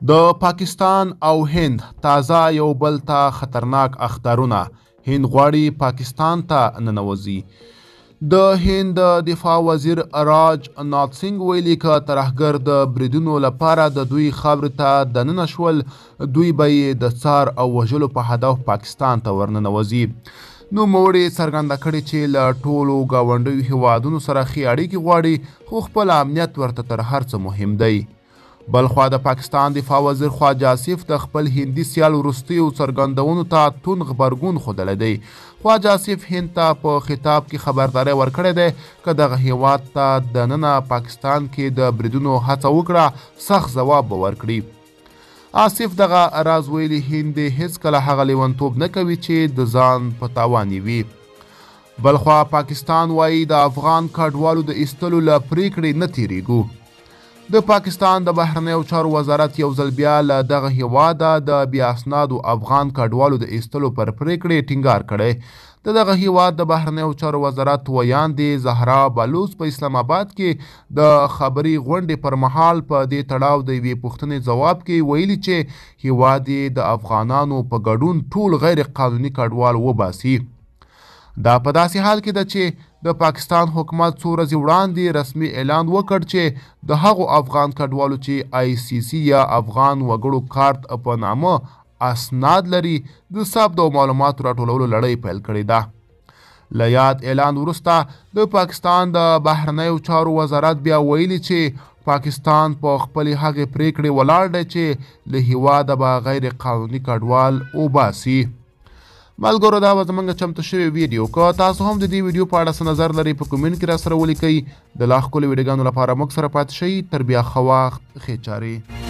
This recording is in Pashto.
د پاکستان او هند تازه یو بل ته خطرناک اخطارونه، هند غواړي پاکستان ته ننوځي. د هند د دفاع وزیر راج نات سینګ ویلي، که ترهګر د بریدونو لپاره د دوی خاورې ته دننه شول، دوی به یې د څار او وژلو په هدف پاکستان ته ورننوځي. نوموړي څرګنده کړې چې له ټولو ګاونډیو هیوادونو سره ښې اړیکې غواړي، خو خپل امنیت ورته تر هر څه مهم دی. بلخوا د پاکستان دفاع وزیر خواجه آصف د خپل هندي سیال وروستیو څرګندونو ته توند غبرګون ښودلی دی. خواجه آصف هند ته په خطاب کې خبرداری ورکړی دی، که دغه هیواد ته دننه پاکستان کې د بریدونو هڅه وکړه، سخت ځواب به ورکړي. آصف دغه راز ویلي، هند دې هیڅکله هغه لیونتوب نه کوي چې د ځان په تاوان یې وي. بلخوا پاکستان وایي، د افغان کډوالو د ایستلو له پریکړې نه تیریږو. د پاکستان د بهرنیو چارو وزارت یو ځل بیا له دغه هیواده د بې اسنادو افغان کډوالو د ایستلو پر پریکړې ټینګار کړی. د دغه هیواد د بهرنیو چارو وزارت ویاندې زهرا بلوڅ په اسلام آباد کې د خبري غونډې پر مهال په دې تړاو د یوې پوښتنې ځواب کې ویلي چې هیواد یې د افغانانو په ګډون ټول غیر قانوني کډوال وباسي. دا په داسې حال کې ده چې د پاکستان حکومت څو ورځې وړاندې رسمي اعلان وکړ چې د هغو افغان کډوالو چې آی سي سي یا افغان وګړو کارت په نامه اسناد لري، د ثبت او معلوماتو راټولولو لړۍ پیل کړې ده. له یاد اعلان وروسته د پاکستان د بهرنیو چارو وزارت بیا ویلي چې پاکستان په خپلې هغې پریکړې ولاړ دی چې له هیواده به غیر قانوني کډوال وباسي. ملګرو، دا به زمونږ چمتو شوې ویډیو. که تاسو هم د دې ویډیو په اړه څه نظر لرئ، په کومنټ کې راسره ولیکئ. د لا ښکلو ویډیوګانو لپاره موږ سره پاتې شئ. تر بیا ښه وخت، ښې چارې.